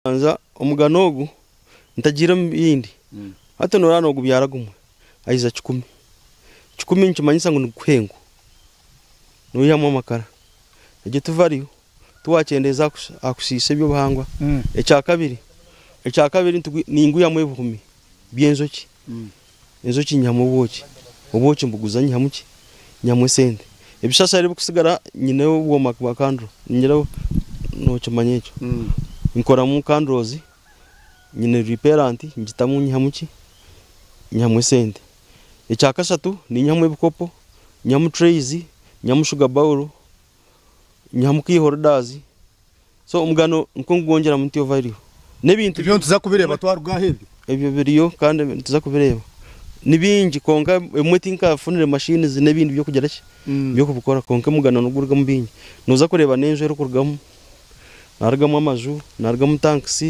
Eky'okubanza omugano ogu ntagiire omu bindi, hati noreeba nogubyara gumwe haiza kikumi, kikumi nikimanyisa ngu nigukuha enku, noihamu amakara, egyo ti value, tiwakyendeeza aha kushiisha eby'obuhangwa. Ekyakabiri, ekyakabiri ningwihamu ebihumi by'enjoki, enjoki nyihamu obwoki, obwoki mbuguza nyihamu ki? Nyihamu esente. Ebishashara ebirikusigara nyine obwoma bwa candle, ningira nokimanya ekyo, nkoramu candles, nyine repellent ngitamu nyihamu ki? Nyihamu esente. Ekyakashatu ninyihamu ebikopo, nyihamu trays, nyihamu sugar bowl, nyihamu key holders, so omugano nikwo nkugwongyeramu ntyo value. N'ebintu Ebyo nituza kubireeba twaruga aha ebyo? Ebyo biriyo kandi nituza kubireeba. Ni bingi kwonka ebimwe tinkafunire machines n'ebindi by'okugira ki? By'okubikora kwonka omugano nigurugamu bingi. Nooza kureeba n'enju erikurugamu, niharugamu amaju, niharugamu tanks.